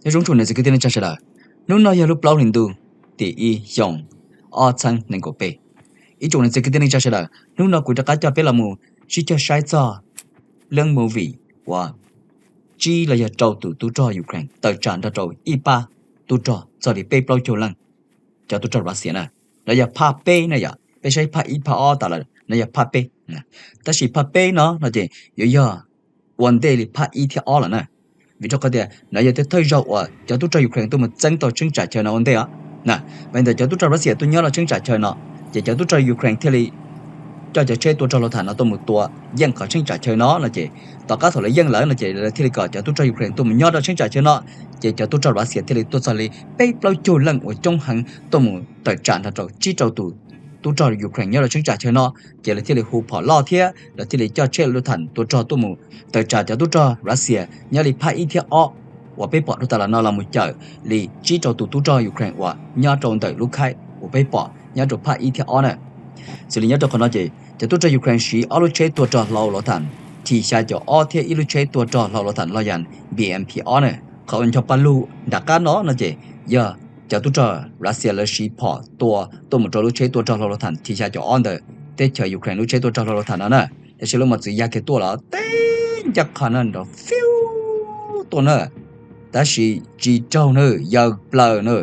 Zoo tsoom niam txiv kwv tij neej tsa sawv daws, hnub no yog lub plaub hlis ntuj tim ib xyoo ob txhiab nees nkaum peb. Ib tsoom niam txiv kwv tij neej tsa sawv daws, hnub no kuv rov qab coj peb los mus sib cog saib txog leej movie uas tsib los yog rau tus tub rog Ukraine tawm tsam nrog rau ib pab tub rog txog li peb plaub caug leej cov tub rog Russia na. No yog phaj peb na yom, peb saib phaj ib phaj ob tas lawm, no yog phaj peb. Tab sis phaj peb no no ces yuav yog ua ntej li phaj ib thiab ob lawm na. Vim rau qhov tias no yog tej thawj zaug uas cov tub rog Ukraine tuaj mus txeeb tau cheeb tsam chaw no ua ntej os. Mas ntawm cov tub rog Russia tuaj nyob rau cheeb tsam chaw no, ces cov tub rog Ukraine thiaj li coj cov tsheb tua rog hluav tham no tuaj mus tua yeej qhov cheeb tsam chaw no no ces tom qab thaum lawv yeej lawm no ces lawv thiaj li kom cov tub rog Ukraine tuaj mus nyob rau cheeb tsam chaw no. Ces cov tub rog Russia thiaj li tuaj txog li peb plaub caug leej uas coob heev tuaj mus tawm tsam nrog rau tsib rau tus tub rog Ukraine nyob rau cheeb tsam chaw no. Ces lawv thiaj li hu phom loj thiab lawv thiaj li coj tsheb hluav tham tua rog tuaj mus tawm tsam cov tub rog Russia nyob li phaj ib thiab ob uas peb pom rau tas los no los mus cawm li tsib rau tus tub rog Ukraine uas nyob rau ntawm lub khaib uas peb pom nyob rau phaj ib thiab ob na. Xws li nyob rau qhov no ces cov tub rog Ukraine siv ob lub tsheb tua rog hluav hluav tham T xya caum ob thiab ib lub tsheb tua rog hluav hluav tham Loyan B M P ob na. Qhov ncho pa lug nram qab no no ces yog cov tub rog Russia lawv siv phom tua tuaj mus rau lub tsheb tua rog hluav hluav tham T xya caum ob ntawm teb chaws Ukraine lub tsheb tua rog hluav hluav tham no na. Tab sis lub mos txwv ya kiag tuaj los teb ncaj qha na nrov fiu tuaj na, tab sis tsis raug na, yaws plaws na.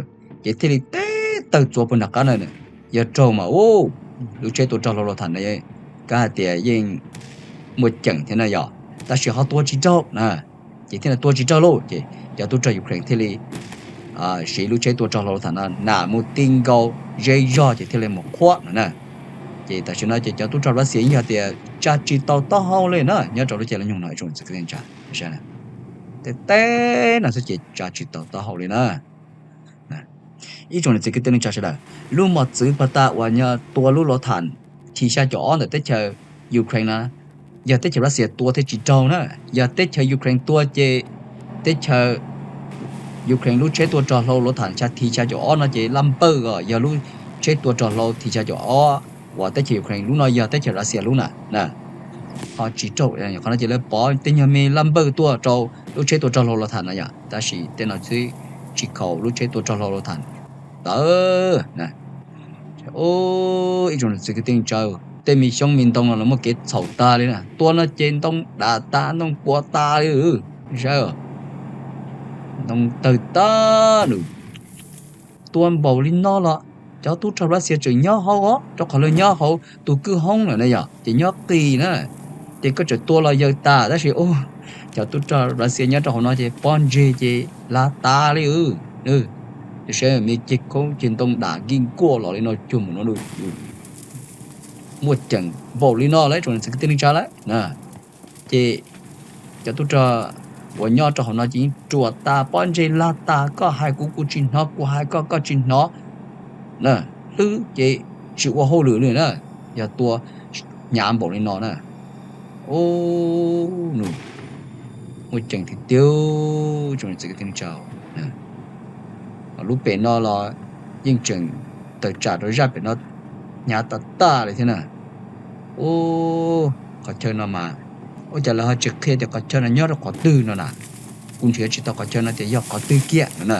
Ces thiaj li teb tawg txuas puag nram qab na, yog raug mas u, lub tsheb tua rog hluav hluav tham no kab hais tias yeej muaj ceem thiab na yom, tab sis ho tua tsis raug na. Ces thiaj li tua tsis raug lauj, ces cov tub rog Ukraine thiaj li siv lub tsheb tua rog hluav hluav tham no nam mus ti nkaus zej zog ces thiaj li mus qhuav no na. Ces tam sim no ces cov tub rog Russia yeej yog tias tsa tsis tau taub hau li na, nyob rau lub caij lub nyoog no ib tsoom niam txiv kwv tij neej tsa, teb teb no xwb ces tsa tsis tau taub hau li na. Ib tsoom niam txiv kwv tij neej tsa sawv daws, lub mos txwv pag tas uas nyob tua lub hluav tham T xya caum ob ntawm teb chaws Ukraine na, yog teb chaws Russia tua thiaj tsis raug na. Yog teb chaws Ukraine tua ces teb chaws Ukraine lub tsheb tua rog hluav hluav tham xya T xya caum ob no ces laj npawj os, yog lub tsheb tua rog hluav T xya caum ob uas teb chaws Ukraine lub no yog teb chaws Russia lub na. Ho tsis raug, qhov no ces lawv pov tej nyuag me laj npawj tuaj rau lub tsheb tua rog hluav hluav tham no yom, tab sis tej no xwb tsis khaus lub tsheb tua rog hluav hluav tham tawv na. Ib tsoom niam txiv kwv tij neej tsa, tej me xyoob me ntoo no los muaj kev txhaum tag li na, tua no ces ntoo dam tas ntoo puas tas li. Saib, ntoo tawg tag lawm. Tua npaum li no los cov tub rog Russia tseem nyob hauv os, rau qhov lawv nyob hauv tus kwj hoob lawm na yom, ces nyob qis na. Ces koj tseem tua los yaws tas tab sis cov tub rog Russia nyob rau hauv no ces pob ntseg ces lav tas li. Saib me ceg koob ceg ntoo dam nkij nkuaj los li no cuag mus no, muaj ceem npaum li no lawm tsoom niam txiv kwv tij neej tsa lawm. Ces cov tub rog uas nyob rau hauv no ces yeej ruam tas, pob ntseg lag tas, koj hais kuv kuv tsis hnov, kuv hais koj koj tsis hnov. Hlwb ces tsis ua hauj lwm li na, yog tua hnyav npaum li no na. Ub, nws muaj ceem tiag tiag tsoom niam txiv kwv tij neej tsa. Lub pem no los yeej tseem tawm tsam rau zaj pem no hnyav tas tas li thiab na. Ub, qhov chaw no mas, ua cas lawv ho tsis qhia tias qhov chaw no nyob rau qhov twg no na? Kuv nrhiav tsis tau qhov chaw no tias yog qhov twg kiag no na,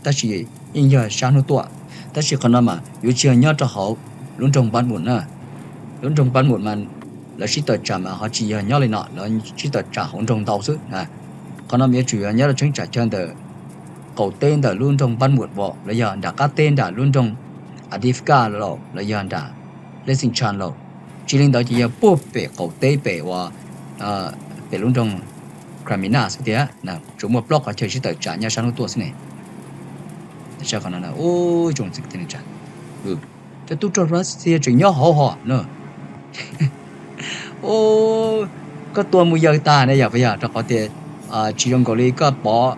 tab sis yeej yog sab hnub tuaj. Tab sis qhov no mas yuav tsis yog nyob rau hauv lub nroog Bakhmut na. Lub nroog Bakhmut mas lawv sib tawm tsam mas ho tsis yog nyob li no, lawv sib tawm tsam hauv nroog ntau xwb. Qhov no mas yuav tsum yog nyob rau cheeb tsam chaw ntawm qaum teb ntawm lub nroog Bakhmut los yog nram qab teb nram lub nroog Avdiivka los los yog nram Lysychansk los. Tsis li ntawd ces yog puag pem qaum teb pem uas pem lub nroog Kreminna xwb tiag. Tsuas muaj plaub qhov chaw sib tawm tsam nyob sab hnub tuaj xwb ne. Saib qhov no, ub, tsoom txiv kwv tij neej tsa, cov tub rog Russia tseem nyob hauv hos na. Ub, koj tua mus yaws tas ne yom, puas yog? Rau qhov tias tsis zoo nkaus li koj pov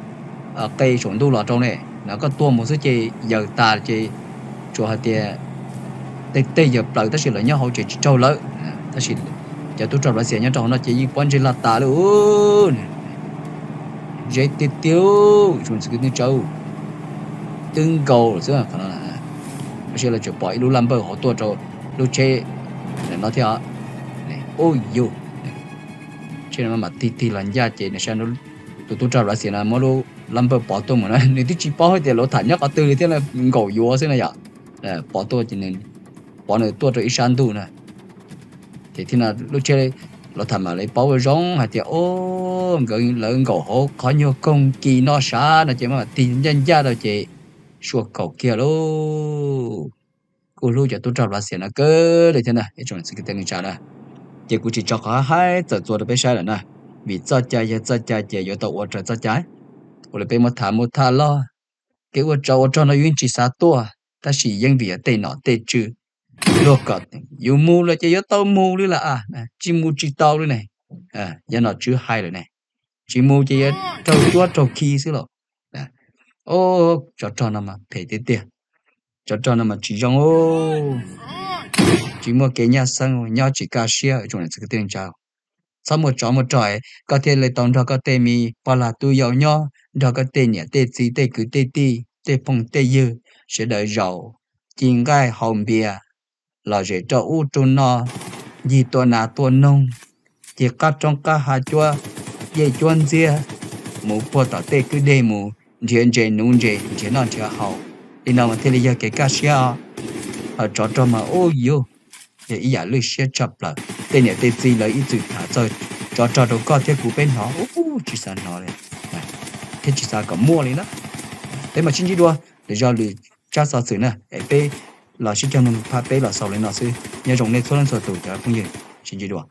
qe saum ntuj los rau ne, no koj tua mus xwb ces yaws tas ces tsuas hais tias tej tej yaws plaws tab sis lawv nyob hauv ces tsis raug lawv. Tab sis cov tub rog Russia nyob rau hauv no ces yeej pob ntseg lag tas li. Ze tiag tiag, tsoom txiv kwv tij neej tsa, twb nkaus lawm xwb. Tab sis lawv tseem pom ib lub laj npawj hauv tuaj rau lub tsheb no thiab. Ub yus, tsheb no mam tig tig los ncaj ces nws saib tus tub rog Russia no muab lub Lumber Pov tuaj mus na, nws twb tsis paub hais tias Lov Tham nyob qhov twg li thiab, nkaum yuav xwb na yom. Pov tuaj ces nws, Pov nws tuaj rau ib sab ntuj na, ces thiab no lub tsheb, Lov Tham mam li paub zoo hais tias, o, nkawd lawv nkaum hauv qhov nyuag koog kis no sav no ces mam tig ncaj ncaj rau ces sua kaum kiag lauj. Kuj hlub cov tub rog Lav Xias no kawg li thiab na ib tsoom niam txiv kwv tij neej tsa na. Ces kuv tsis tso qhov haib txawm txuas rau peb saib lawm na, vim txoj cai yog txoj cai ces yuav tau ua raws txoj cai. Ua li peb muab tham muab tham los, kev ua tsov ua rog no yus yeej tsis xav tuaj, tab sis yeej vim yog tej nom tej tswv, luag kom yus mus lawm ces yuav tau mus li lawm a, tsis mus tsis tau li ne. Yog nom tswv hais lawm ne, tsis mus ces yuav raug cuab raug khi xwb los. Tsov rog no mas phem tiag tiag, tsov rog no mas tsis zoo, tsis muaj kev nyab xeeb, nyob tsis kaj siab ib tsoom niam txiv kwv tij neej tsa. Txhob muaj tsov muaj rog koj thiaj li tau nrog koj tej me pog lag tub yau nyob, nrog koj tej niam tej txiv tej kwv tej tij tej phooj tej ywg sawv daws zaum ci nqaij haus npias, lom zem rau ub rau no, ncig tua nas tua noog, ci qab roob qab hav cuab yej cuab ntxiab, mus puag tom tej kwj deg mus nrhiav ntses nuv ntses nrhiav noj nrhiav haus. Li no mas thiaj li yog kev kaj siab os. Ho tsov rog mas ub yuj, yog ib yam lwj siab tshaj plaws. Tej niam tej txiv lawv ib txwm tham txog tsov rog rau koj thiab kuv peb hnov ub tsis xav hnov li, thiab tsis xav kom muaj li na. Peb mam sib ntsib dua lwm zaus lwm tsab xov xwm na es peb los sib cog nug phaj peb los xaus li no xwb. Nyob zoo nej txhua leej txhua tus cov phooj ywg, sib ntsib dua.